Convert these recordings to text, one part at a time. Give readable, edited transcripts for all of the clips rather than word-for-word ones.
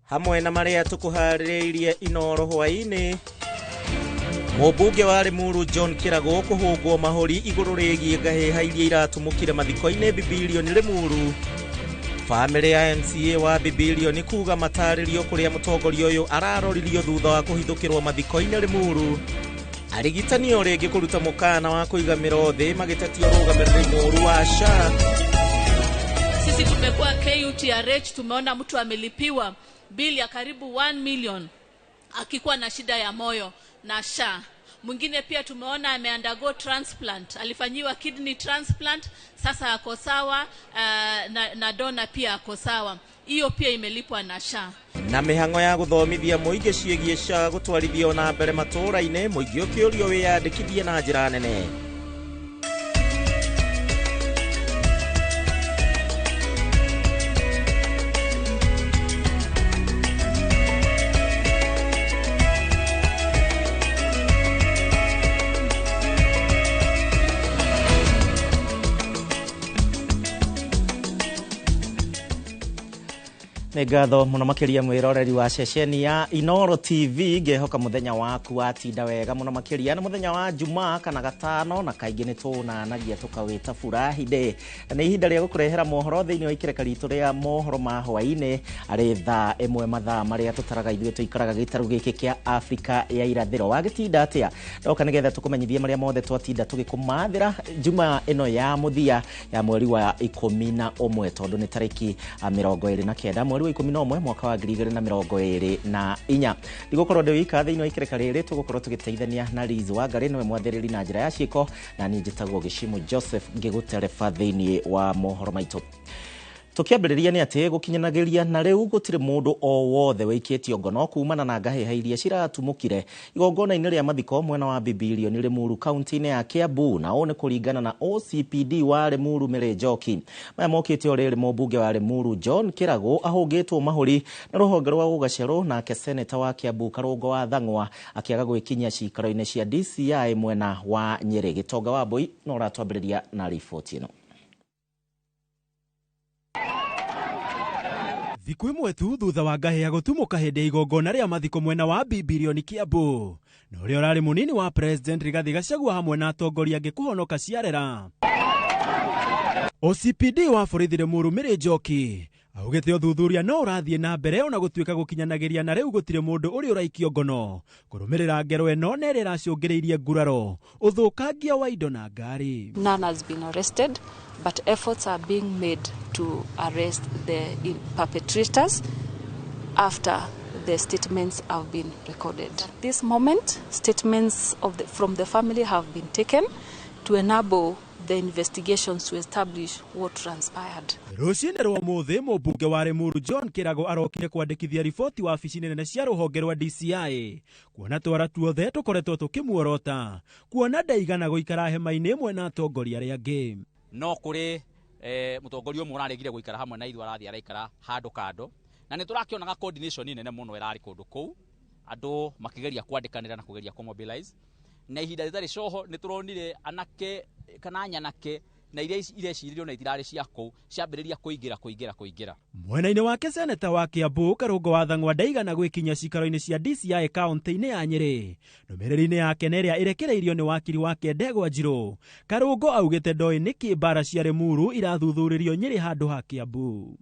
Hamwe na marĩa tũkũharĩrĩirie Inoro hwaĩ-inĩ, mũmbunge wa Limuru John Kĩragũ kũhũngwo mahũri igũrũ rĩgiĩ ngahĩha iria iratumũkire mathiko-inĩ Bibilioni Limuru. Bamĩrĩ ya MCA wa Bibilioni kuga matarĩrio kũrĩa mũtongoria ũyũ araroririo thutha wa kũhithũkĩrwo mathiko-inĩ Limuru. Arigitani o rĩngĩ kũruta mũkana wa kũiga mĩro thĩ magĩtetia ũrũgamĩrĩri mũũru wa SHA. Sisi tumekuwa KUTRH, tumeona mtu amelipiwa bili ya karibu 1 million akikuwa na shida ya moyo na SHA. Mwingine pia tumeona ameundergo transplant, alifanyiwa kidney transplant, sasa ako sawa, na dona pia ako sawa. Hiyo pia imelipwa na SHA. Na mĩhang'o ya gũthomithia mũingĩ ciĩgiĩ SHA gũtwarithio na mbere matũũra-inĩ, mũingĩ ũkĩũrio wĩyandĩkithie na njĩra nene. Nĩ ngatho mũno makĩria mwĩroreri wa ceceni ya Inoro TV, ngehoka mũthenya waku watinda wega mũno makĩria. Nĩ mũthenya wa Jumaa kana gatano, na kaingĩ nĩ tũnanagia tũkawĩta Furahi Day. Na nĩ ihinda rĩa gũkũrehera mohoro thĩinĩ wa ikereka ritũ rĩa mohoro ma hwaĩ-inĩ, arĩ thaa ĩmwe mathaa marĩa tũtaraga ithuĩ tũikaraga gĩtarũ gĩkĩ kĩa Afrika ya irathĩro. Wagĩtinda atĩa? Ndoka nĩgetha tũkũmenyithie marĩa mothe twatinda tũgĩkũmathĩra Jumaa ĩno ya mũthia ya mweri wa 11, tondũ nĩ tarĩki 29 mweri wa 11 mwaka wa 2024. Ndigũkorwo ndĩ wika thĩinĩ wa ikereka rĩrĩ, tũgũkorwo tũgĩteithania na Liz Wangari, nĩwe mwathĩrĩri na njĩra ya ciĩko, na niĩ njĩtagwo Gĩcimu Joseph ngĩgũtereba thĩinĩ wa mohoro maitũ. Tũkĩambĩrĩria nĩ atĩ gũkinyanagĩria na rĩu gũtirĩ mũndũ o wothe wĩikĩtio ngono kumana na ngahĩha iria ciratumũkire igongona-inĩ rĩa mathiko mwena wa Bibilioni Limuru kaunti-inĩ ya Kiambu, na ũũ nĩ kũringana na OCPD wa Limuru Mary Njoki. Maya mokĩte o rĩrĩ mũmbunge wa Limuru John Kĩragũ ahũngĩtwo mahũri na rũhonge rwa Gũgacerũ, nake seneta wa Kiambu Karũngo wa Thang'wa akĩaga gwĩkinyia cikaro-inĩ cia DCI mwena wa Nyĩrĩ. Gĩtonga wa Mbũi no ũratwambĩrĩria na riboti ĩno. Thikũ ĩmwe tu thutha wa ngahĩha gũtumũka hĩndĩ ya igongona rĩa mathiko mwena wa Bibilioni Kiambu, na ũrĩa ũrarĩ mũnini wa President Rigathi Gachagua hamwe na atongoria angĩ kũhonoka ciarera. OCPD wa borithi Limuru Mary Njoki augĩte ũthuthuria no ũrathiĩ na mbere ona gũtuĩka gũkinyanagĩria na rĩu gũtirĩ mũndũ ũrĩa ũraikio ngono kũrũmĩrĩra ngero ĩno na ĩrĩa ĩracũngĩrĩirie nguraro, ũthũkangia wa indo na ngari. None has been arrested, but efforts are being made to arrest the perpetrators after the statements have been recorded. At this moment, statements from the family have been taken to enable the investigations to establish what transpired. Rũcinĩ rwa ũmũthĩ mũmbunge wa Limuru John Kĩragũ arokire kwandĩkithia riboti wabici-inĩ nene cia rũhonge rwa DCI, kuona twara tuothe tũkoretwo tũkĩmuorota, kuona ndaigana gũikara hema-inĩ ĩmwe na atongoria arĩa angĩ. No kũrĩ mũtongoria ũmwe ũraregire gũikara hamwe na ithuĩ, arathiĩ araikara handũ kando, na nĩ tũrakĩonaga coordination nene mũno ĩrarĩ kũndũ kũu, andũ makĩgeria kwandĩkanĩra na kũgeria kũmobilize. Na ihinda rĩtarĩ coho nĩ tũronire anake kana nyanake na iria irecirĩrio na itirarĩ cia kũu ciambĩrĩria kũingĩra kũingĩra kũingĩra. Mwena-inĩ wake seneta wa Kiambu Karũngo wa Thang'wa ndaigana gwĩkinyia cikaro-inĩ cia DCI kaunti-inĩ ya Nyĩrĩ. Ndũmĩrĩri-inĩ yake na ĩrĩa ĩrekereirio nĩ wakiri wake Ndegwa Njirũ, Karũngo augĩte ndoĩ nĩkĩ mbara cia Limuru irathuthurĩrio Nyĩrĩ handũ ha Kiambu.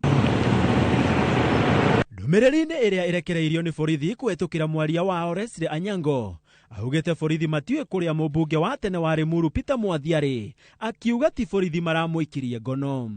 Ndũmĩrĩri-inĩ ĩrĩa ĩrekereirio nĩ borithi kũhetũkĩra mwaria wao Leslie Anyango, augĩte borithi matiũĩ kũrĩa mũmbunge wa tene wa Limuru Peter Mwathi arĩ, akiuga ti borithi maramũikirie ngono.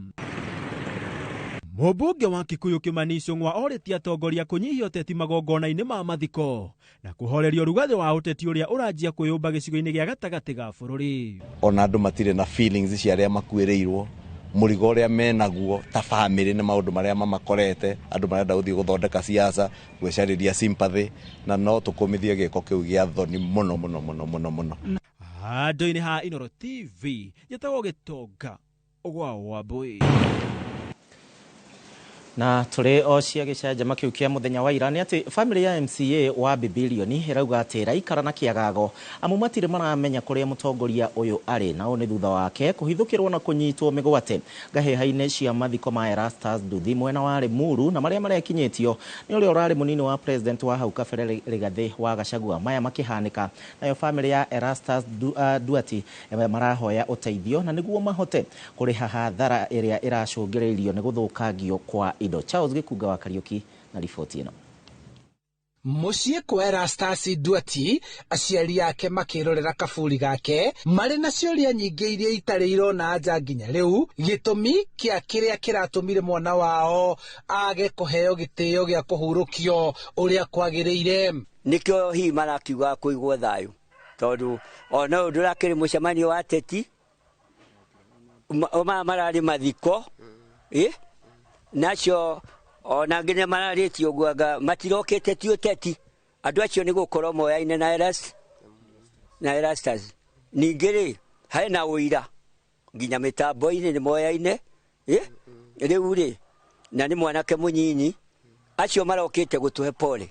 Mũmbunge wa Kikuyu Kimani Ichung'wa orĩtie atongoria kũnyihia ũteti magongona-inĩ ma mathiko na kũhoreria ũrugarĩ wa ũteti ũrĩa ũranjia kwĩyũmba gĩcigo-inĩ gĩa gatagatĩ ga bũrũri. Ona andũ matirĩ na feelings cia arĩa makuĩrĩirwo, mũrigo ũrĩa menaguo ta family nĩ maũndũ marĩa mamakorete, andũ marenda gũthiĩ gũthondeka siasa, gwĩcarĩria sympathy, na no tũkũmithie gĩko kĩu gĩa thoni mũno mũno mũno mũno mũno. Handũ-inĩ ha Inoro TV, njĩtagwo Gĩtonga wa Wambui. Na tũrĩ o cia gĩcanjama kĩu kĩa mũthenya wa ira nĩ atĩ bamĩrĩ ya MCA wa Bibilioni ĩrauga atĩ ĩraikara na kĩagago amu matirĩ maramenya kũrĩa mũtongoria ũyũ arĩ, na ũũ nĩ thutha wake kũhithũkĩrwo na kũnyitwo mĩgwate ngahĩha-inĩ cia mathiko ma Erastus Nduthi mwena wa Limuru, na marĩa marekinyĩtio nĩ ũrĩa ũrarĩ mũnini wa president wa hau kabere Rigathĩ wa Gachagua. Maya makĩhanĩka nayo bamĩrĩ ya Erastus Nduati marahoya ũteithio na nĩguo mahote kũrĩha hathara ĩrĩa ĩracũngĩrĩirio nĩ gũthũkangio kwa indo. Charles Gĩkunga wa Kariũki na riboti ĩno. Mũciĩ kwa Erastus Nduati, aciari ake makĩrorera kaburi gake marĩ na ciũria nyingĩ iria itarĩ irona anja nginya rĩu, gĩtũmi kĩa kĩrĩa kĩratũmire mwana wao age kũheo gĩtĩo gĩa kũhurũkio ũrĩa kwagĩrĩire. Nĩkĩo hihi marakiuga kũigwo thayũ, tondũ ona ũyũ ndũrakĩrĩ mũcemanio wa ateti, maya mararĩ mathiko, nacio ona nginya mararĩtie ũguo anga matirokĩte ti ũteti, andũ acio nĩ gũkorwo moyaine na Erastus. Ningĩ rĩ hena ũira nginya mĩtambo-inĩ nĩ moyaine, rĩu rĩ na nĩ mwanake mũnyinyi, acio marokĩte gũtũhe pole.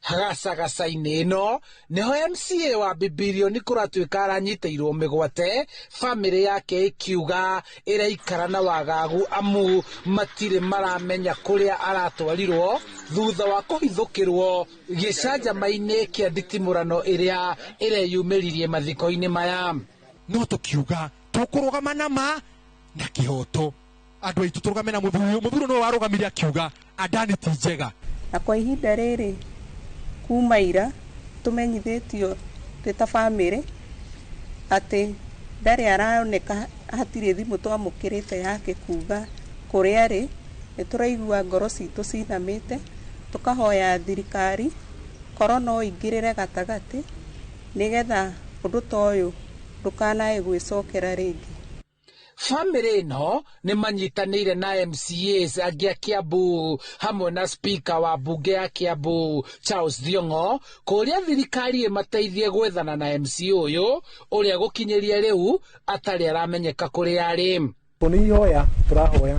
Hagacagaca-inĩ ĩno nĩho MCA wa Bibilioni kũratuĩka aranyitĩirwo mĩgwate, bamĩrĩ yake ĩkiuga ĩraikara na wagagu amu matirĩ maramenya kũrĩa aratwarirwo thutha wa kũhithũkĩrwo gĩcanjama-inĩ kĩa nditimũrano ĩrĩa ĩreyumĩririe mathiko-inĩ maya. No tũkiuga tũkũrũgama na ma na kĩhoto, andũ aitũ tũrũgame na mũthuri ũyũ nĩwe warũgamire akiuga Adani ti njega. Na kwa ihinda rĩrĩ kuma ira tumenyithĩtio twĩ ta bamĩrĩ atĩ ndarĩ aroneka, hatirĩ thimũ twamũkĩrĩte yake kuga kũrĩa arĩ. Nĩ tũraigua ngoro citũ cinamĩte, tũkahoya thirikari korwo no ĩingĩrĩre gatagatĩ nĩgetha ũndũ ta ũyũ ndũkanae gwĩcokera rĩngĩ. Bamĩrĩ ĩno nĩ manyitanĩire na MCAs angĩ a Kiambu hamwe na speaker wa mbunge ya Kiambu Charles Thiong'o kũrĩa thirikari ĩmateithie gwethana na MCA ũyũ ũrĩa gũkinyĩria rĩu atarĩ aramenyeka kũrĩa arĩ. Nĩ ihoya tũrahoya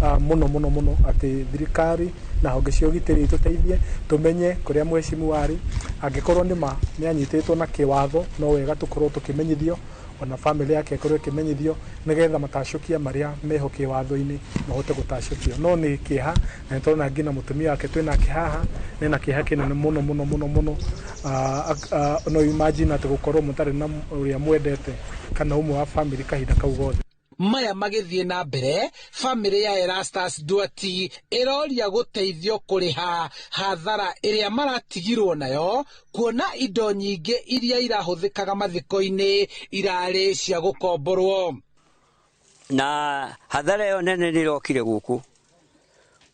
mũno mũno mũno atĩ thirikari na honge cia ũgitĩri itũteithie tũmenye kũrĩa mheshimiwa arĩ. Angĩkorwo nĩ ma nĩ anyitĩtwo na kĩwatho, no wega tũkorwo tũkĩmenyithio, ona bamĩrĩ yake ĩkorwo ĩkĩmenyithio nĩgetha matacũkia marĩa meho kĩwatho-inĩ mahote gũtacũkio. No nĩ kĩeha, na nĩ tũrona nginya mũtumia wake twĩnake haha nĩna kĩeha kĩnene mũno mũno mũno mũno. No imagine atĩ gũkorwo mũtarĩ na ũrĩa mwendete kana ũmwe wa bamĩrĩ kahinda kau gothe. Maya magĩthiĩ na mbere, bamĩrĩ ya Erastus Nduati ĩroria gũteithio kũrĩha hathara ĩrĩa maratigirwo nayo, kuona indo nyingĩ iria irahũthĩkaga mathiko-inĩ irarĩ cia gũkomborwo. Na hathara ĩyo nene nĩ ĩrokire gũkũ,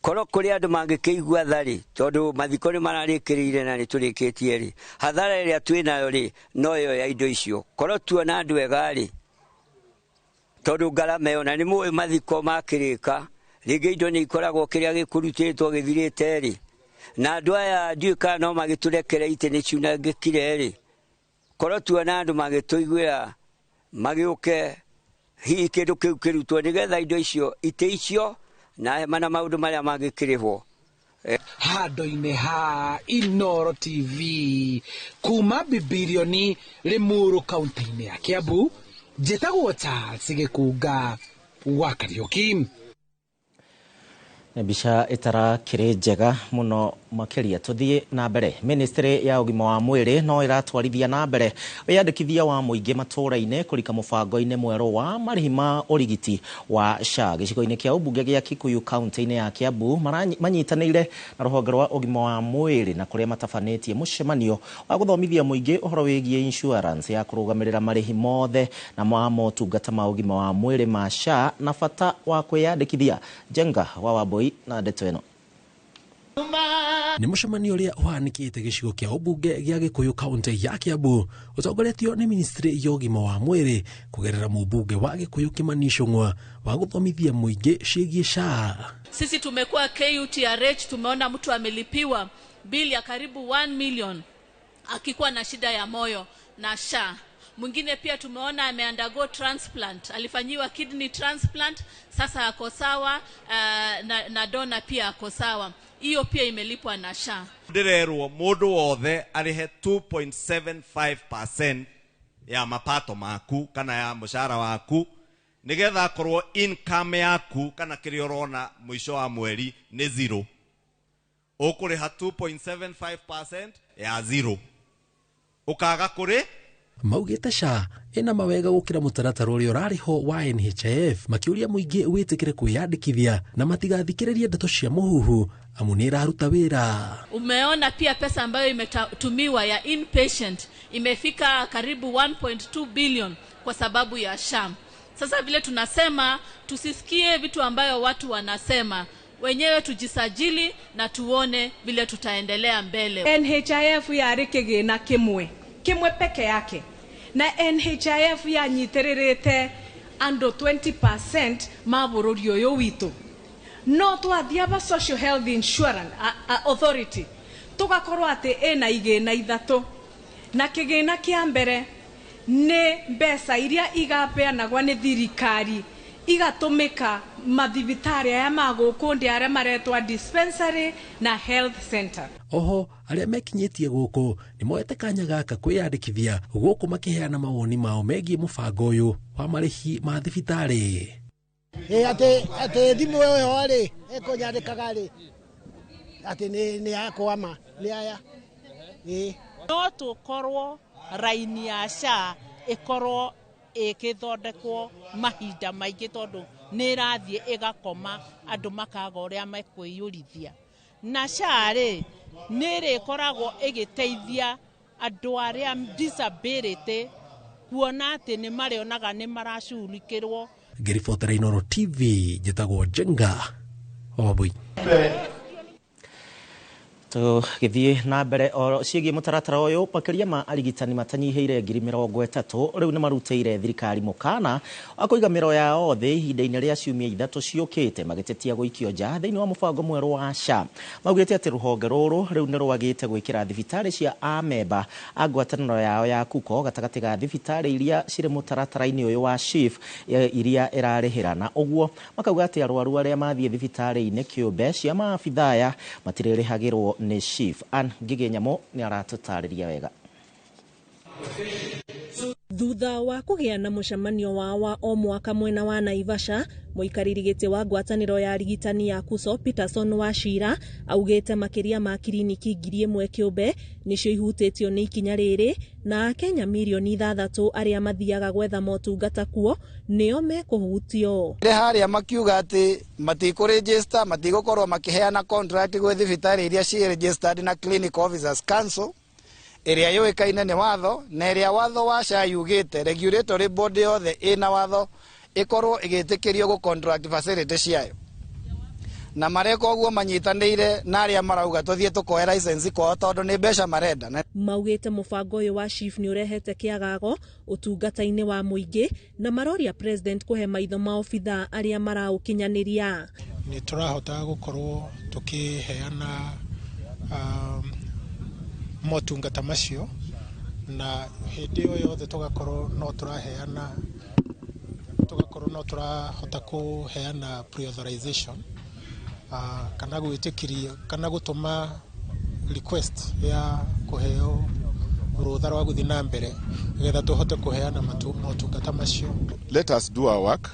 korwo kũrĩ andũ mangĩkĩigua tha rĩ, tondũ mathiko nĩ mararĩkĩrĩire na nĩ tũrĩkĩtie rĩ, hathara ĩrĩa twĩnayo rĩ no ĩyo ya indo icio. Korwo tuona andũ ega rĩ, tondũ ngarama ĩyo na nĩ mũĩ mathiko makĩrĩka rĩngĩ indo nĩ ikoragwo kĩrĩa gĩkũrutĩtwo gĩthirĩte rĩ, na andũ aya ndiũĩ kana no magĩtũrekere itĩ nĩ ciunangĩkire rĩ, korwo tuona andũ magĩtũiguĩra magĩũke hihi kĩndũ kĩu kĩrutwo nĩgetha indo icio itĩ icio na hema na maũndũ marĩa mangĩkĩrĩhwo. Handũ-inĩ ha Inooro TV kuma Bibilioni Limuru kaunti-inĩ ya Kiambu, njĩtagwo Charles Gĩkunga wa Kariũki. Nĩ mbica ĩtarakĩrĩ njega mũno makĩria. Tũthiĩ na mbere. Ministry ya ũgima wa mwĩrĩ no ĩratwarithia na mbere wĩyandĩkithia wa mũingĩ matũũra-inĩ kũrika mũbango-inĩ mwerũ wa marĩhi ma ũrigiti wa SHA gĩcigo-inĩ kĩa ũmbunge gĩa Kikuyu kaunti-inĩ ya Kiambu. Manyitanĩire na rũhonge rwa ũgima wa mwĩrĩ na kũrĩa matabanĩtie mũcemanio wa gũthomithia mũingĩ ũhoro wĩgiĩ insurance ya kũrũgamĩrĩra marĩhi mothe na ma motungata ma ũgima wa mwĩrĩ ma SHA na bata wa kwĩyandĩkithia. Njenga wa Wambui na ndeto ĩno. Nĩ mũcemanio ũrĩa ũhanĩkĩte gĩcigo kĩa ũmbunge gĩa Gĩkũyũ kaunti ya Kiambu ũtongoretio nĩ ministry ya ũgima wa mwĩrĩ kũgerera mũmbunge wa Gĩkũyũ Kimani Ichung'wa wa gũthomithia mũingĩ ciĩgiĩ SHA. Sisi tumekuwa KUTRH, tumeona mtu amelipiwa bili ya karibu 1 million akikuwa na shida ya moyo na SHA. Mwingine pia tumeona ameundergo transplant, alifanyiwa kidney transplant, sasa ako sawa, na dona pia ako sawa. Hiyo pia imelipwa na SHA. Ndirerwo mundu wothe arihe 2.75% ya mapato maku kana ya mushahara waku nigetha akorwo income yaku kana kiria urona mwisho wa mweri ni zero. Ukuriha 2.75% ya zero. Ukaga kuri maugite SHA ina mawega gukira mutaratara uria urariho wa NHIF, makiuria muingi witikire kwiyandikithia na matigathikiririe ndeto cia muhuhu amu ni iraruta wira. Umeona pia pesa ambayo imetumiwa ya inpatient imefika karibu 1.2 billion kwa sababu ya SHA. Sasa vile tunasema tusisikie vitu ambayo watu wanasema, wenyewe tujisajili na tuone vile tutaendelea mbele. NHIF yari kigina kimwe kimwe peke yake, na NHIF yanyitirĩrĩte andũ 20% ma bũrũri ũyũ witũ. No twathiaba Social Health Insurance Authority tugakorwo atĩ ĩna igĩna ithatũ, na kĩgĩna kĩa mbere nĩ mbeca iria igapeanagwo nĩ thirikari igatũmĩka mathibitarĩ aya ma gũkũ ndĩ arĩa maretwa dispensary na health center. Oho arĩa mekinyĩtie gũkũ nĩ moete kanya gaka kwĩyandĩkithia gũkũ makĩheana mawoni mao megiĩ mũbango ũyũ wa marĩhi ma thibitarĩ. Atĩ thimũ ĩyo rĩ ĩkũnyandĩkaga rĩ atĩ nĩ yakwama nĩ aya. No tũkorwo raini ya SHA ĩkorwo ĩgĩthondekwo mahinda maingĩ tondũ nĩ ĩrathiĩ ĩgakoma andũ makaga ũrĩa mekwĩyũrithia. Na SHA rĩ nĩ ĩrĩkoragwo ĩgĩteithia andũ arĩa disability kuona atĩ nĩ marĩonaga nĩ maracugurikĩrwo. Ngĩribotera Inooro TV njĩtagwo Njenga Wambui. Tugithie na mbere o ciĩgiĩ mũtaratara ũyũ, makĩria ma arigitani matanyiihĩire 30,000 rĩu nĩ marutĩire thirikari mũkana wa kũiga mĩro yao thĩ ihinda-inĩ rĩa ciumia ithatũ ciũkĩte magĩtetia gũikio nja thĩinĩ wa mũbango mwerũ wa SHA. Maugĩte atĩ rũhonge rũrũ rĩu nĩ rwagĩte gwĩkĩra thibitarĩ cia amemba a ngwatanĩro yao ya KUKO gatagatĩ ga thibitarĩ iria cirĩ mũtaratara-inĩ ũyũ wa SHIF iria ĩrarĩhĩra, na ũguo makauga atĩ arwaru arĩa mathiĩ thibitarĩ-inĩ kĩũmbe cia maabithaa aya matirĩrĩhagĩrwo nĩ SHIF. Ann Ngigĩ Nyamũ nĩ aratũtarĩria wega. Thutha wa kũgĩa na mũcemanio wao wa o mwaka mwena wa Naivasha, mũikarĩri gĩtĩ wa ngwatanĩro ya arigitani ya KUSO Peterson Wachira augĩte makĩria ma kiriniki 1,000 kĩũmbe nĩcio ihutĩtio nĩ ikinya rĩrĩ, na Akenya mirioni 6 arĩa mathiaga gwetha motungata kuo nĩo mekũhutio. Harĩa makiuga atĩ matikũregister, matigũkorwo makĩheana contract gwĩ thibitarĩ iria ciĩ registered na Clinic Officers Council ĩrĩa yũĩkaine nĩ watho, na ĩrĩa watho wa SHA yugĩte regulatory board yothe ĩna watho ĩkorwo ĩgĩtĩkĩrio gũ contract facility ciayo, na mareka ũguo manyitanĩire na arĩa marauga tũthiĩ tũkoe license kwao tondũ nĩ mbeca marenda. Maugĩte mũbango ũyũ wa SHIF nĩ ũrehete kĩagago ũtungata-inĩ wa mũingĩ, na maroria president kũhe maitho maobithaa arĩa maraũkinyanĩria. Nĩ tũrahota gũkorwo tũkĩheana motungata macio, na hĩndĩ ĩyo yothe tũgakorwo no tũraheana, tũgakorwo no tũrahota kũheana pre-authorization, kana gwĩtĩkĩria kana gũtũma request ya kũheo rũtha rwa gũthiĩ na mbere nĩgetha tũhote kũheana motungata macio. Let us do our work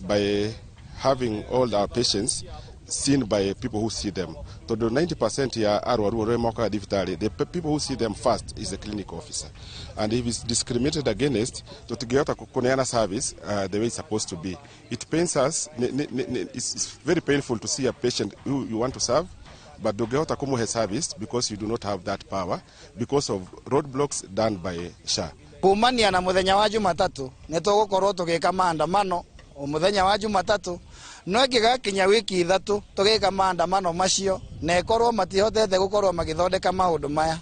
by having all our patients seen by people who see them. Todo 90% ya arwaru arĩa mokaga thibitarĩ, the people who see them first is the clinic officer. And if it's discriminated against, tũtingĩhota kũneana service the way it's supposed to be. It pains us, it's very painful to see a patient who you want to serve, but ndũngĩhota kũmũhe service because you do not have that power because of roadblocks done by SHA. Kumania na mũthenya wa Jumatatũ nĩ tũgũkorwo tũgĩka maandamano o mũthenya wa Jumatatũ, no ĩngĩgakinya wiki ithatũ tũgĩka maandamano macio na ĩkorwo matihotete gũkorwo magĩthondeka maũndũ maya,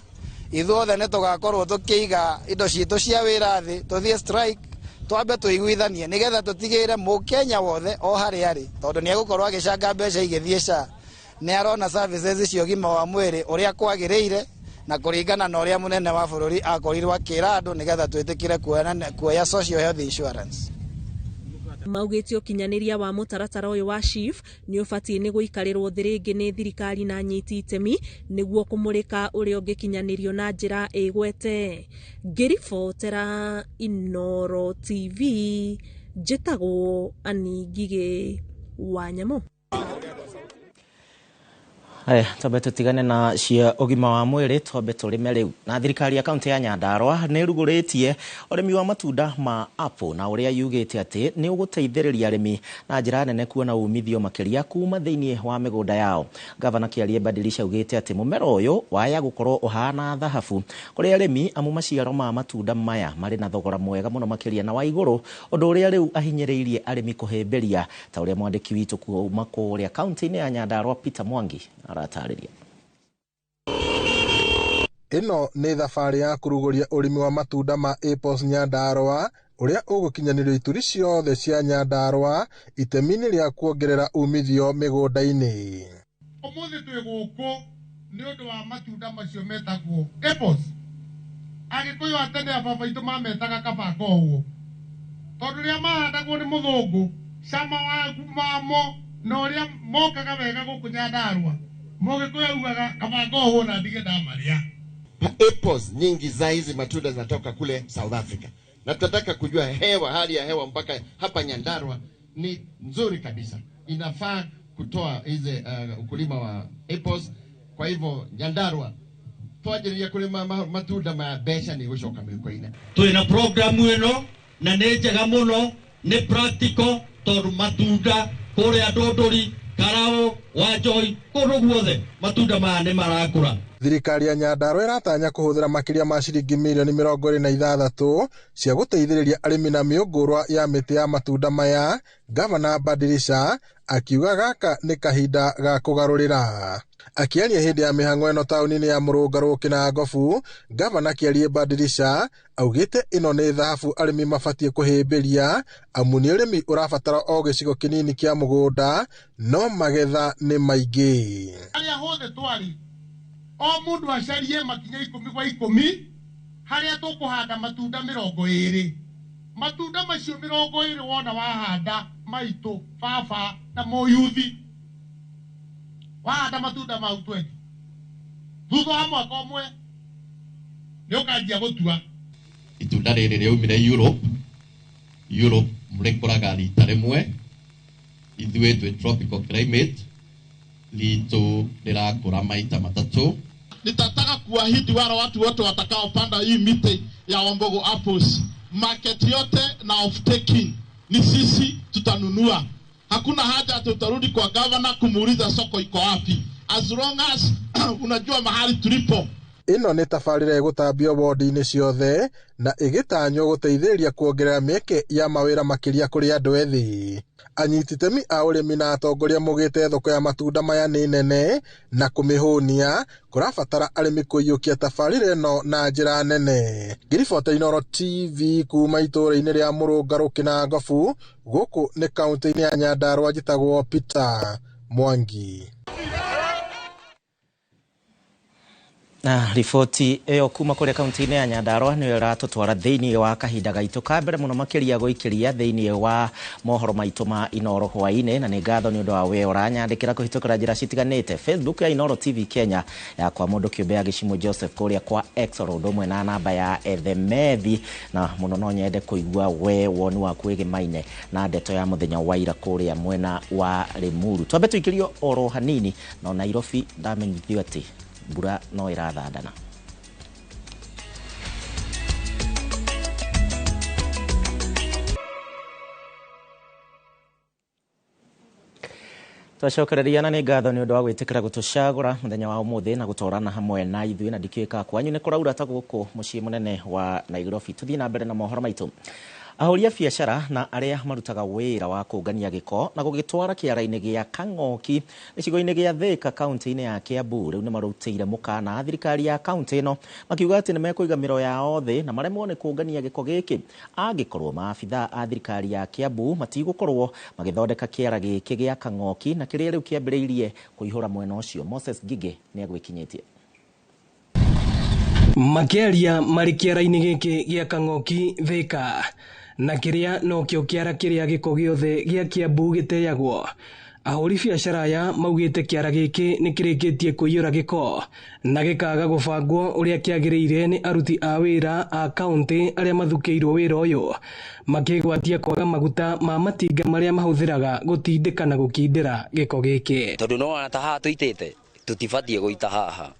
ithuothe nĩ tũgakorwo tũkĩiga indo citũ cia wĩra thĩ, tũthiĩ strike, twambe tũiguithanie nĩgetha tũtigĩrĩre mũkenya wothe o harĩa arĩ, tondũ nĩ egũkorwo agĩcanga mbeca igĩthiĩ SHA, nĩ arona services cia ũgima wa mwĩrĩ ũrĩa kwagĩrĩire Na kũringana na ũrĩa mũnene wa bũrũri akorirwo akĩra andũ nĩgetha twĩtĩkĩre kuoya social health insurance. Maugĩte ũkinyanĩria wa mũtaratara ũyũ wa SHIF nĩ ũbatiĩ nĩ gũikarĩrwo thĩ rĩngĩ nĩ thirikari na anyiti itemi nĩguo kũmũrĩka ũrĩa ũngĩkinyanĩrio na njĩra ĩgwete. Ngĩribotera Inooro TV, njĩtagwo Annie Ngigĩ wa Nyamũ. Haya, twambe tutigane na cia ũgima wa mwĩrĩ, twambe tũrĩme rĩu. Na thirikari ya kaunti ya Nyandarua nĩ ĩrugũrĩtie ũrĩmi wa matunda ma apple na ũrĩa yugĩte atĩ nĩ ũgũteithĩrĩria arĩmi na njĩra nene kuona umithio makĩria kuma thĩinĩ wa mĩgũnda yao. Gavana Kĩarie Badilisha augĩte atĩ mũmera ũyũ waya gũkorwo ũhana thahabu kũrĩ arĩmi amu maciaro ma matunda maya marĩ na thogora mwega mũno makĩria na wa igũrũ, ũndũ ũrĩa rĩu ahinyĩrĩirie arĩmi kũhĩmbĩria, ta ũrĩa mwandĩki witũ kuma kũrĩa kaunti-inĩ ya Nyandarua Peter Mwangi aratarĩria. Ĩno nĩ thabarĩ ya kũrugũria ũrĩmi wa matunda ma apples Nyandarua ũrĩa ũgũkinyanĩrio ituri ciothe cia Nyandarua itemi-inĩ rĩa kuongerera umithio mĩgũnda-inĩ. Ũmũthĩ twĩ gũkũ nĩ ũndũ wa matunda macio metagwo apples. Agĩkũyũ a tene a baba aitũ mametaga kaba koguo, tondũ rĩrĩa mahandagwo nĩ mũthũngũ cama wamo na ũrĩa mokaga wega gũkũ Nyandarua, mũgĩkũyũ augaga kaba koguo na ndige ndamarĩa. Apples nyingi za hizi matunda zinatoka kule South Africa, na tunataka kujua hewa, hali ya hewa mpaka hapa Nyandarua ni nzuri kabisa, inafaa kutoa hizi ukulima wa apples. Kwa hivyo Nyandarua twajiria kulima matunda ma mbeca ni gucoka mĩhuko-inĩ. Twina programu ĩno na nĩ njega mũno, nĩ practical tondũ matunda kũrĩa Ndũndũri, Karau, Wanjohi, kũndũ guothe matunda maya nĩ marakũra. Thirikari ya Nyandarua ĩratanya kũhũthĩra makĩria ma ciringi mirioni 26 cia gũteithĩrĩria arĩmi na mĩũngũrwa ya mĩtĩ ya matunda maya. Gavana Badilisha akiuga gaka nĩ kahinda ga kũgarũrĩra. Akĩaria hĩndĩ ya mĩhang'o ĩno taũni-inĩ ya Mũrũngarũ Kĩnangobu, Gavana Kĩarie Badilisha augĩte ĩno nĩ thahabu arĩmi mabatiĩ kũhĩmbĩria, amu nĩ ũrĩmi ũrabatara o gĩcigo kĩnini kĩa mũgũnda no magetha nĩ maingĩ. Harĩa hothe twarĩ o mũndũ acarie makinya 10 kwa 10 harĩa tũkũhanda matunda 20. Matunda macio 20 wona wahanda maitũ, baba na mũyuthi, wahanda matunda mau 20, thutha wa mwaka ũmwe nĩ ũkanjia gũtua. Itunda rĩrĩ rĩaumire Europe, Europe rĩkũraga rita rĩmwe, ithuĩ twĩ tropical climate, ritũ rĩrakũra maita matatũ. Nitataka kuahidi wale watu wote watakaopanda hii miti ya Wambogo apples, market yote na off taking ni sisi tutanunua. Hakuna haja tutarudi kwa governor kumuuliza soko iko wapi, as long as unajua mahali tulipo. Ĩno nĩ tabarĩra ĩgũtambio wodi-inĩ ciothe na ĩgĩtanywo gũteithĩrĩria kuongerera mĩeke ya mawĩra makĩria kũrĩ andũ ethĩ. Anyiti itemi a ũrĩmi na atongoria maugĩte thoko ya matunda maya nĩ nene na kũmĩhũnia kũrabatara arĩmi kũiyũkia tabarĩra ĩno na njĩra nene. Ngĩribota Inooro TV kuma itũũra-inĩ rĩa Mũrũngarũ Kĩnangobu, gũkũ nĩ kaũntĩ-inĩ ya Nyandarua, njĩtagwo Peter Mwangi. Na riboti ĩyo kuma kũrĩa kaunti-inĩ ya Nyandarua nĩyo ĩratũtwara thĩinĩ wa kahinda gaitũ ka mbere mũno makĩria gũikĩria thĩinĩ wa mohoro maitũ ma Inooro hwaĩ-inĩ, na nĩ ngatho nĩ ũndũ wa we ũranyandĩkĩra kũhĩtũkĩra njĩra citiganĩte. Facebook ya Inooro TV Kenya ya kwa mũndũ kĩũmbe ya Gĩcimũ Joseph kũrĩa kwa X oro ũndũ ũmwe na namba ya Ethemethi, na mũno no nyende kũigua we woni waku wĩgĩmaine na ndeto ya mũthenya wa ira kũrĩa mwena wa Limuru. Twambe tũikĩrio oro hanini no Nairobi ndamenyithio atĩ mbura no ĩrathandana. Twacokereria na nĩ ngatho nĩ ũndũ wa gwĩtĩkĩra gũtũcagũra mũthenya wa ũmũthĩ na gũtwarana hamwe na ithuĩ, na ndikĩũĩ kwanyu nĩ kũraura ta gũkũ mũciĩ mũnene wa Nairobi. Tũthiĩ na mbere na mohoro maitũ. Ahũri a biacara na arĩa marutaga wĩra wa kũngania gĩko na gũgĩtwara kĩara-inĩ gĩa Kang'oki gĩcigo-inĩ gĩa Thĩka kaunti-inĩ ya Kiambu rĩu nĩ marutĩire mũkana thirikari ya kaunti ĩno makiuga atĩ nĩ mekũiga mĩro yao thĩ na maremwo nĩ kũngania gĩko gĩkĩ angĩkorwo maabitha a thirikari ya Kiambu matigũkorwo magĩthondeka kĩara gĩkĩ gĩa Kang'oki na kĩrĩa rĩu kĩambĩrĩirie kũihũra mwena ũcio. Moses Ngigĩ nĩ agwĩkinyĩtie. Makĩaria marĩ kĩara-inĩ gĩkĩ gĩa Kang'oki Thika na kĩrĩa nokĩo kĩara kĩrĩa gĩko gĩothe gĩa Kiambu gĩteagwo. Ahũri biacara aya maugĩte kĩara gĩkĩ nĩ kĩrĩkĩtie kũiyũra gĩko na gĩkaga gũbangwo ũrĩa kĩagĩrĩire nĩ aruti a wĩra a kaũntĩ arĩa mathukĩirwo wĩra ũyũ, makĩgwatia kwaga maguta ma matinga marĩa mahũthĩraga gũtindĩka na gũkindĩra gĩko gĩkĩ. Tondũ no wona ta haha tũitĩte tũtibatiĩ gũita haha.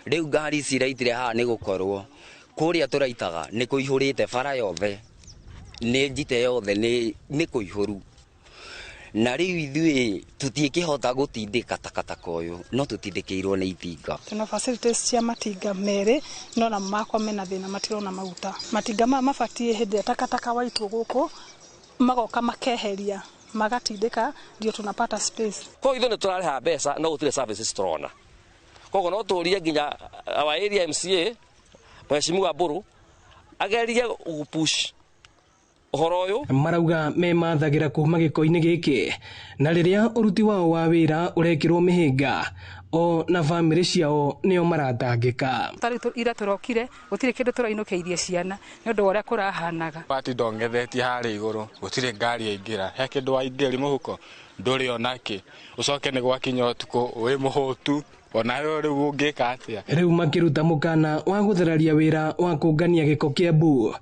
Rĩu ngari ici iraitire haha nĩ gũkorwo kũrĩa tũraitaga nĩ kũihũrĩte bara yothe, nĩ njite yothe nĩ kũihũru. Na rĩu ithuĩ tũtiĩkĩhota gũtindĩka takataka ũyũ, no tũtindĩkĩirwo nĩ itinga. Tuna facilities cia matinga merĩ no namo makwa mena thĩna matirona maguta. Matinga maya mabatiĩ hĩndĩ ĩrĩa takataka waitwo gũkũ magoka makeheria magatindĩka, ndio tunapata space. Koguo ithuĩ nĩ tũrarĩha mbeca no gũtirĩ services tũrona. Koguo no tũrie nginya our area MCA Mheshimiwa Mburu agerie gũpush ũhoro ũyũ. Marauga memathagira kuma gĩko-inĩ gĩkĩ na rĩrĩa ũruti wao wa wĩra ũrekĩrwo mĩhĩnga o na bamĩrĩ ciao nĩo maratangĩka. Tarĩu ira tũrokire gũtirĩ kĩndũ tũrainũkĩirie ciana nĩ ũndũ wa ũrĩa kũrahanaga. Bati ndongethetie harĩa igũrũ gũtirĩ ngari yaingĩra, he kĩndũ waingĩri mũhuko ndũrĩ onakĩ, ũcoke nĩ gwakinya ũtukũ wĩ mũhũtu onawe rĩu ũngĩka atĩa. Rĩu makĩruta mũkana wa gũtheraria wĩra wa kũngania gĩko Kiambu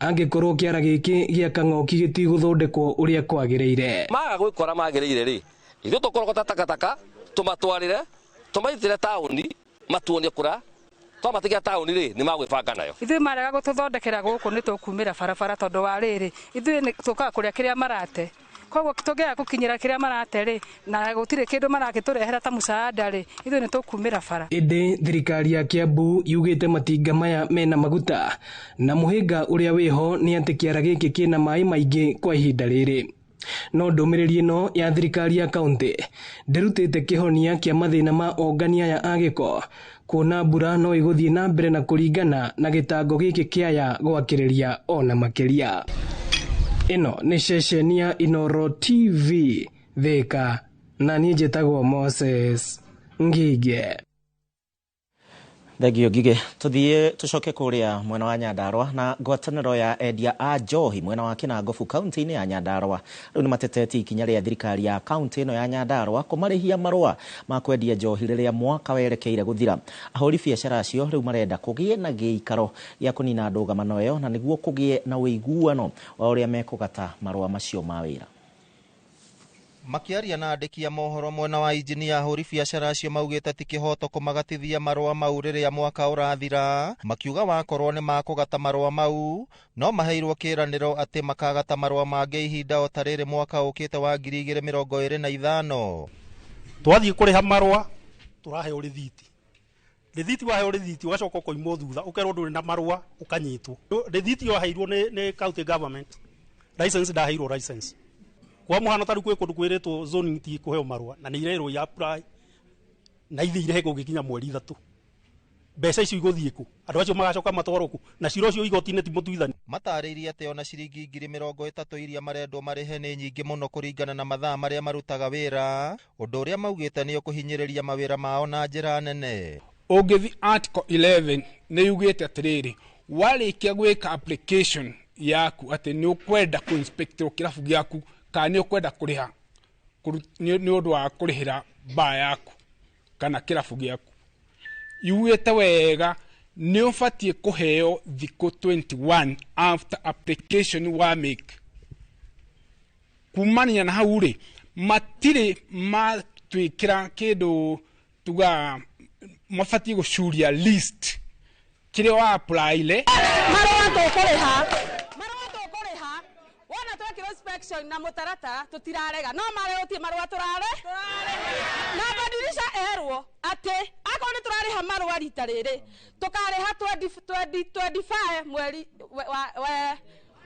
angĩkorwo kĩara gĩkĩ gĩa Kang'oki gĩtigũthondekwo ũrĩa kwagĩrĩire. Maga gwĩkora magĩrĩire rĩ, ithuĩ tũkũrogota takataka tũmatwarĩre tũmaitĩre taũni matuonie kũra twamatigia taũni rĩ nĩ magwĩbanga nayo. Ithuĩ marega gũtũthondekera gũkũ nĩ tũkumĩra barabara tondũ wa rĩrĩ ithuĩ tũkaga kũrĩa kĩrĩa marate. Koguo tũngĩaga gũkinyĩra kĩrĩa marate rĩ na gũtirĩ kĩndũ marakĩtũrehera ta mũcaada rĩ ithuĩ nĩ tũkumĩra bara. Ĩndĩ thirikari ya Kiambu yugĩte matinga maya mena maguta na mũhĩnga ũrĩa wĩho nĩ atĩ kĩara gĩkĩ kĩna maĩ maingĩ kwa ihinda rĩrĩ. No ndũmĩrĩri ĩno ya thirikari ya kaũntĩ ndĩrutĩte kĩhonia kĩa mathĩna ma ongania aya a gĩko kuona mbura no ĩgũthiĩ na mbere na kũringana na gĩtango gĩkĩ kĩaya gwakĩrĩria ona makĩria. Ĩno nĩ ceceni ya Inooro TV Thika na niĩ njĩtagwo Moses Ngige. Thengio Ngige. Tuthiĩ tũcoke kũrĩa mwena wa Nyandarua na ngwatanĩro ya endia a njohi mwena wa Kinangofu kaunti-inĩ ya Nyandarua rĩu nĩ matetetie ikinya rĩa thirikari ya kaunti ĩno ya Nyandarua kũmarĩhia marũa ma kwendia njohi rĩrĩa mwaka werekeire gũthira. Ahũri biacara acio rĩu marenda kũgĩe na gĩikaro gĩa kũnina ndũgamano ĩyo na nĩguo kũgĩe na ũiguano wa ũrĩa mekũgata marũa macio ma wĩra. Makiaria na andĩki a mohoro mwena wa injinia ahũri biacara acio maugĩte ti kĩhoto kũmagatithia marũa mau rĩrĩa mwaka ũrathira, makiuga wakorwo nĩ makũgata marũa mau no maheirwo kĩĩranĩro atĩ makagata marũa mangĩ ihinda o ta rĩrĩ mwaka ũkĩte wa 2025. Twathiĩ kũrĩha marũa tũraheo rĩthiti, rĩthiti waheo rĩthiti ũgacoka ũkoimwo thutha ũkerwo ndũrĩ na marũa ũkanyitwo. Rĩthiti waheirwo nĩ county government, license ndaheirwo license. Kwa muhano ta rĩu kwĩ kũndũ kwĩrĩtwo zoning ti kũheo marũa na nĩ irerwo ya apply na ithiĩ irehe gũgĩkinya mweri 3. Mbeca icio igũthiĩ kũ? Andũ acio magacoka matwarwo kũ? Na cira ũcio igoti-inĩ ti mũtuithani. Matarĩirie atĩ ona ciringi 30,000 iria marendwo marĩhe nĩ nyingĩ mũno kũringana na mathaa marĩa marutaga wĩra, ũndũ ũrĩa maugĩte nĩ ũkũhinyĩrĩria mawĩra mao na njĩra nene. Ũngĩthiĩ article 11 nĩ yugĩte atĩrĩrĩ, warĩkia gwĩka application yaku atĩ nĩ ũkwenda kũ-inspectĩrwo kĩrabu gĩaku kana nĩ ũkwenda kũrĩha nĩ ũndũ wa kũrĩhĩra baa yaku kana kĩrabu gĩaku, yugĩte wega nĩ ũbatiĩ kũheo thikũ 21 after application wa make. Kumania na hau rĩ matirĩ matwĩkĩra kĩndũ tuga mabatiĩ gũcuria list kĩrĩa wa apply-ile. Marũa tũkũrĩha wona twekĩrwo inspection na mũtaratara tũtirarega no marĩa gũtirĩ marũa tũrare na badilisha erwo atĩ akorwo nĩ tũrarĩha marũa rita rĩrĩ tũkarĩha 2025 mweri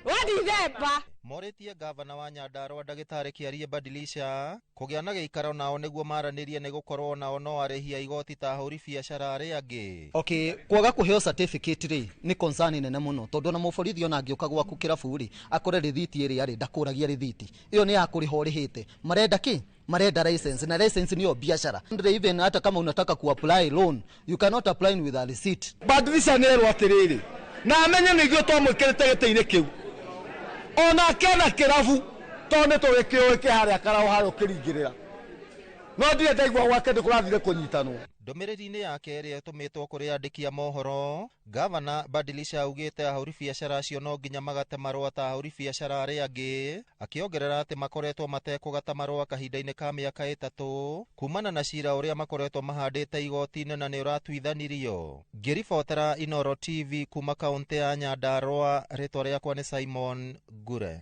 wa Dithemba. Morĩtie gavana wa Nyandarua ndagĩtarĩ Kĩarie Badilisha kũgĩa na gĩikaro nao nĩguo maranĩrie nĩ gũkorwo nao no arĩhi a igoti ta ahũri biacara arĩa angĩ. Okay, kwaga kũheo certificate rĩ nĩ concern nene mũno tondũ ona mũborithi ona angĩũka gwaku kĩrabu rĩ akore rĩthiti ĩrĩa rĩ ndakũragia rĩthiti ĩyo nĩ ya kũrĩha ũrĩhĩte, marenda kĩ Marenda license na license niyo biashara. Even hata kama unataka kuapply loan, you cannot apply with a receipt. Badilisha nerwo atiriri na amenye nĩ ithuĩ twamwĩkĩrĩte gĩtĩ-inĩ kĩu onake na kĩrabu tondũ nĩ tũgĩkĩũĩ kĩ harĩa karaũ harĩa ũkĩringĩrĩra no ndirĩ ndaigua gwake nĩ kũrathire kũnyitanwo. Ndũmĩrĩri-inĩ yake ĩrĩa ĩtũmĩtwo kũrĩ andĩki a mohoro, Gavana Badilisha augĩte ahũri biacara acio no nginya magate marũa ta ahũri biacara arĩa angĩ, akĩongerera atĩ makoretwo matekũgata marũa kahinda-inĩ ka mĩaka 3 kumana na cira ũrĩa makoretwo mahandĩte igoti-inĩ na nĩ ũratuithanirio. Ngĩribotera Inoro TV kuma kaũntĩ ya Nyandarũa, rĩtwa rĩakwa nĩ Simon Ngure.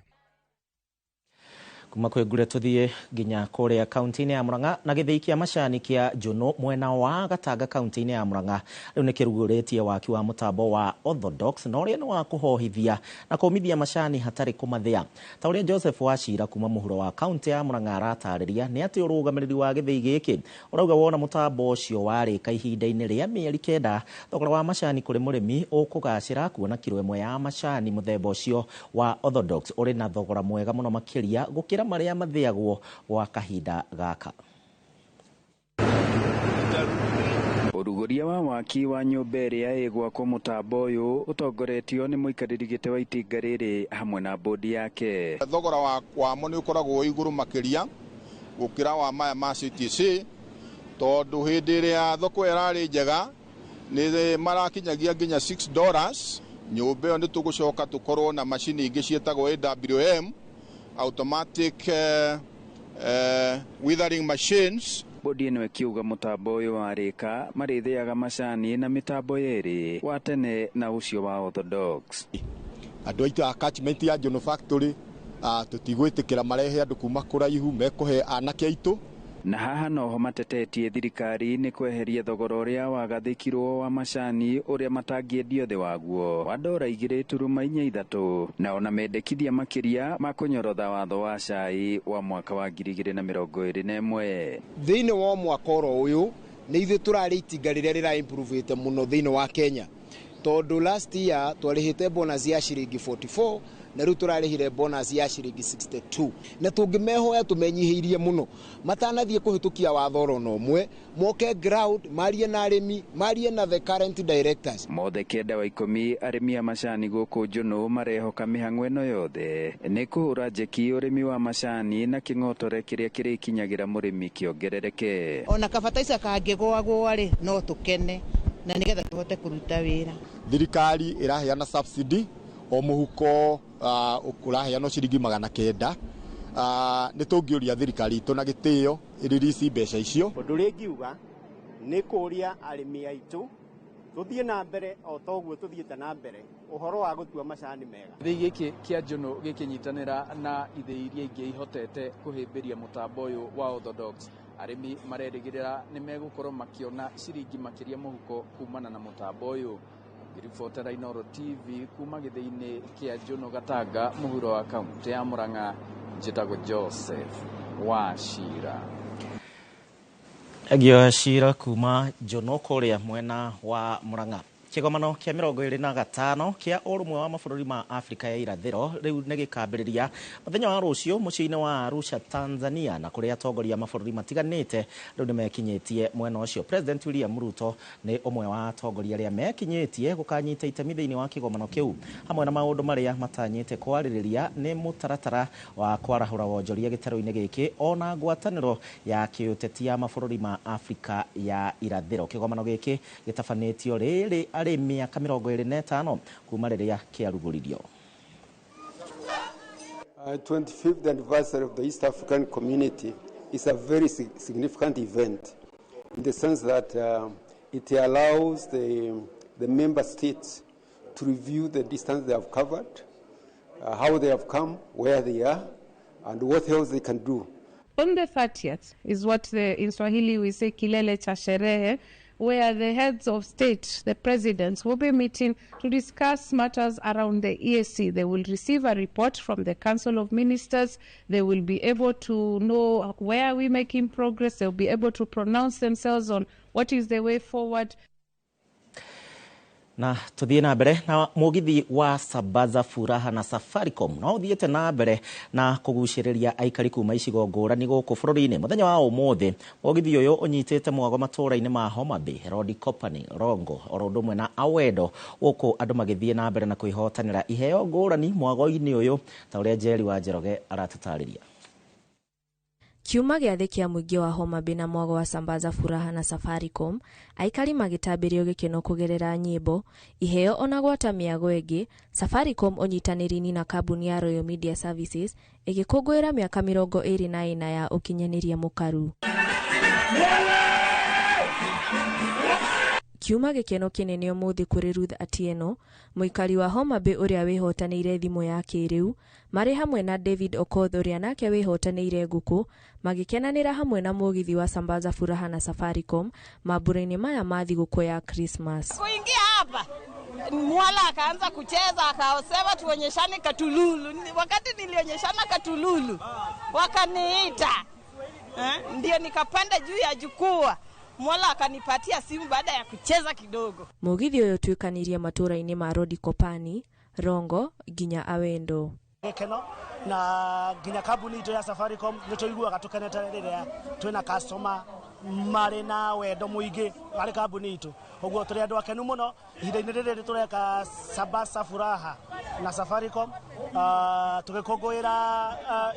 Kuma kwĩ Ngure tũthiĩ nginya kũrĩa kaunti-inĩ ya Murang'a na gĩthĩi kĩa macani kĩa Njũnũ mwena wa Gatanga kaunti-inĩ ya Murang'a rĩu nĩ kĩrugũrĩtie waki wa mũtambo wa Orthodox na ũrĩa nĩ wa kũhohithia na kũmithia macani hatarĩ kũmathĩa. Ta ũrĩa Joseph Wachira kuma mũhuro wa kaunti ya Murang'a aratarĩria nĩ atĩ ũrũgamĩrĩri wa gĩthĩi gĩkĩ ũrauga wona mũtambo ũcio warĩka ihinda-inĩ rĩa mĩeri 9 thogora wa macani kũrĩ mũrĩmi ũkũgacĩra kuona kiro 1 ya macani mũthemba ũcio wa Orthodox ũrĩ na thogora mwega mũno makĩria gũkĩra marĩa mathĩagwo gwa kahinda gaka. Ũrugũria wa waki wa nyũmba ĩrĩa ĩgwakwo mũtambo ũyũ ũtongoretio nĩ mũikarĩri gĩtĩ wa itinga rĩrĩ hamwe na bodi yake. Thogora wamo nĩ ũkoragwo wĩ igũrũ makĩria gũkĩra wa maya ma CTC tondũ hĩndĩ ĩrĩa thoko ĩrarĩ njega nĩ marakinyagia nginya $6. Nyũmba ĩyo nĩ tũgũcoka tũkorwo na macini ingĩ ciĩtagwo AWM, automatic withering machines. Bodi ĩno ĩkiuga mũtambo ũyũ warĩka marĩthĩaga macani na mĩtambo yerĩ wa tene na ũcio wa Orthodox. Andũ aitũ a catchment ya Njũnũ Factory tũtigwĩtĩkĩra marehe andũ kuma kũraihu mekũhe anake aitũ. Na haha noho matetetie thirikari nĩ kweheria thogora ũrĩa wagathĩkirwo wa macani ũrĩa matangĩendio thĩ waguo wa $2.43 na ona mendekithia makĩria ma kũnyorotha watho wa cai wa mwaka wa 2021. Thĩinĩ wa mwaka oro ũyũ nĩ ithuĩ tũrarĩ itinga rĩrĩa rĩra improvete mũno thĩinĩ wa Kenya tondũ last year twarĩhĩte bonus ya ciringi 44 na rĩu tũrarĩhire bonus ya ciringi 62 na tũngĩmehoya tũmenyihĩirie mũno matanathiĩ kũhĩtũkia watho oro na ũmwe moke ground marie na arĩmi marie na the current directors. Mothe 9 wa 10 arĩmi a macani gũkũ Njũnũ marehoka mĩhang'o ĩno yothe nĩ kũhũra njeki ũrĩmi wa macani na kĩng'otore kĩrĩa kĩrĩkinyagĩra mũrĩmi kĩongerereke. Ona kabataica kangĩgũagũa rĩ no tũkene na nĩgetha tũhote kũruta wĩra. Thirikari ĩraheana subsidy o mũhuko ũraheanwo ciringi 900. Nĩ tũngĩũria thirikari itũ na gĩtĩo ĩririci mbeca icio. Ũndũ ũrĩa ingiuga nĩ kũũria arĩmi aitũ tũthiĩ na mbere o ta ũguo tũthiĩte na mbere ũhoro wa gũtua macani mega. Gĩthĩi gĩkĩ kĩa Njũnũ gĩkĩnyitanĩra na ithĩi iria ingĩ ihotete kũhĩmbĩria mũtambo ũyũ wa Orthodox. Arĩmi marerĩgĩrĩra nĩ megũkorwo makĩona ciringi makĩria mũhuko kumana na mũtambo ũyũ. Ngĩribotera Inoro TV kuma gĩthĩi-inĩ kĩa Njũnũ Gatanga mũhuro wa kaũntĩ ya Murang'a, njĩtagwo Joseph Wachira. Agio Cira kuma Njũnũ kũrĩa mwena wa Murang'a. Kĩgomano kĩa 25 kĩa ũrũmwe wa mabũrũri ma Afrika ya irathĩro rĩu nĩ gĩkambĩrĩria mũthenya wa rũciũ mũciĩ-inĩ wa Arusha, Tanzania, na kũrĩa atongoria mabũrũri matiganĩte rĩu nĩ mekinyĩtie mwena ũcio. President William Ruto nĩ ũmwe wa atongoria arĩa mekinyĩtie gũkanyita itemi thĩinĩ wa kĩgomano kĩu, hamwe na maũndũ marĩa matanyĩte kwarĩrĩria nĩ mũtaratara wa kwarahũra wonjoria gĩtarũ-inĩ gĩkĩ ona ngwatanĩro ya kĩũteti ya mabũrũri ma Afrika ya irathĩro. Kĩgomano gĩkĩ gĩtabanĩtio rĩrĩ arĩ mĩaka 25 kuma rĩrĩa kĩarugũririo. 25th anniversary of the East African Community is a very significant event in the sense that it allows the member states to review the distance they have covered, how they have come, where they are, and what else they can do. On the 30th is what in Swahili we say kilele cha sherehe, where the heads of state, the presidents, will be meeting to discuss matters around the EAC. They will receive a report from the Council of Ministers. They will be able to know where we're making progress. They'll be able to pronounce themselves on what is the way forward. Na tuthiĩ na mbere na mũgithi wa Sambaza Furaha na Safaricom no ũthiĩte na mbere na kũgucĩrĩria aikari kuma icigo ngũrani gũkũ bũrũri-inĩ. Mũthenya wa ũmũthĩ mũgithi ũyũ ũnyitĩte mwago matũũra-inĩ ma Homa Bay, Rodi Company, Rongo oro ũndũ ũmwe na Awendo, gũkũ andũ magĩthiĩ na mbere na kwĩhotanĩra iheo ngũrani mwago-inĩ ũyũ ta ũrĩa Njeri wa Njoroge aratũtarĩria. Kiuma gĩathĩ kĩa mũingĩ wa Homa Bay na mwago wa Sambaza Furaha na Safaricom, aikari magĩtambĩrio gĩkeno kũgerera nyĩmbo, iheo ona gwata mĩago ĩngĩ. Safaricom ũnyitanĩri-inĩ na kambuni ya Royal Media Services ĩgĩkũngũĩra mĩaka 24 ya ũkinyanĩria mũkaru. Kiuma gĩkeno kĩnene ũmũthĩ kũrĩ Ruth Atieno, mũikari wa Homa Bay ũrĩa wĩhotanĩire thimũ ya kĩrĩu, marĩ hamwe na David Okoth ũrĩa nake wĩhotanĩire ngũkũ, magĩkenanĩra hamwe na mũgithi wa Sambaza Furaha na Safaricom mambura-inĩ maya ma thigũkũ ya Christmas. Kuingia hapa Mwala akaanza kucheza, akasema tuonyeshane katululu. Wakati nilionyeshana katululu wakaniita, ndio nikapanda juu ya jukwaa. Mwala akanipatia simu baada ya kucheza kidogo. Mũgithi ũyũ ũtuĩkanĩirie matũũra-inĩ ma Rodi Kopani, Rongo nginya Awendo. Gĩkeno na nginya kambuni itũ ya Safaricom nĩ tũiguaga tũkenete rĩrĩa twĩna customer marĩ na wendo mũingĩ harĩ kambuni itũ. Ũguo tũrĩ andũ akenu mũno ihinda-inĩ rĩrĩ tũreka Sambaza Furaha na Safaricom, tũgĩkũngũĩra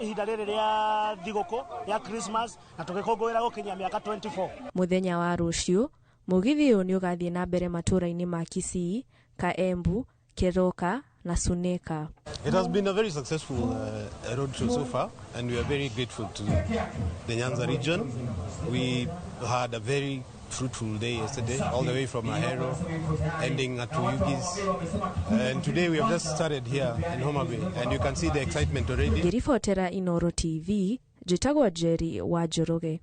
ihinda rĩrĩ rĩa thigũkũ ya Christmas na tũgĩkũngũĩra gũkinyia mĩaka 24. Mũthenya wa rũciũ mũgithi ũyũ nĩ ũgathiĩ na mbere matũũra-inĩ ma Kisii, Kaembu, Keroka na Suneka. It has been a very successful road show so far, and we are very grateful to the Nyanza region. We had a very fruitful day yesterday, all the way from Ahero, ending at Tuyugis. And today we have just started here in Homa Bay, and you can see the excitement already. Ngĩribotera Inoro TV, njĩtagwo Njeri wa Njoroge.